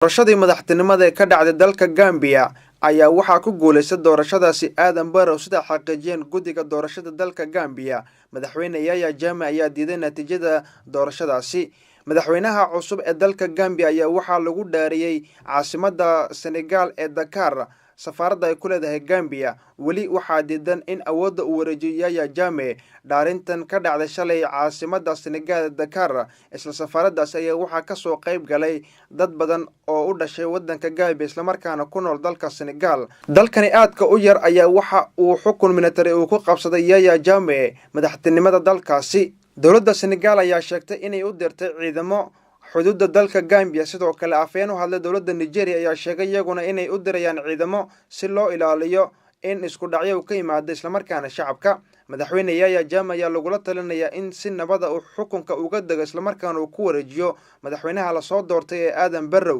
Doorashadii madaxtinimada ee ka dhacday dalka Gambia ayaa waxaa ku guuleystay doorashadaasi Aadan Barrow, sida xaqiijiyeen guddiga doorashada dalka Gambia. Madaxweyne Yahya Jammeh ayaa diiday natiijada doorashadaasi. Madaxweynaha cusub ee dalka Gambia ayaa waxaa lagu dhaariyey caasimadda Senegal ee Dakar, safaaradda ay ku leedahay Gambia. Weli waxaa diidan in awoodda uu wareejiyo Yahya Jammeh. Dhaarintan ka dhacday shalay caasimadda Senegal ee Dakar, isla safaaraddaasi, ayaa waxaa kasoo qayb galay dad badan oo u dhashay waddanka Gambia, islamarkaana ku nool dalka Senegal. Dalkani aadka u yar ayaa waxa uu xukun military uu ku qabsaday Yahya Jammeh madaxtinimada dalkaasi. Dowladda Senegal ayaa sheegtay inay u dirtay ciidamo xuduudda dalka Gambia. Sidoo kale, afhayeen u hadlay dowladda Nigeria ayaa sheegay iyaguna inay u dirayaan ciidamo si loo ilaaliyo in isku dhacyo uu ka yimaado islamarkaana shacabka. Madaxweyne Yahya Jammeh ayaa lagula talinayaa in si nabada uu xukunka uga dego, islamarkaana uu ku wareejiyo madaxweynaha lasoo doortay ee Aadan Barrow.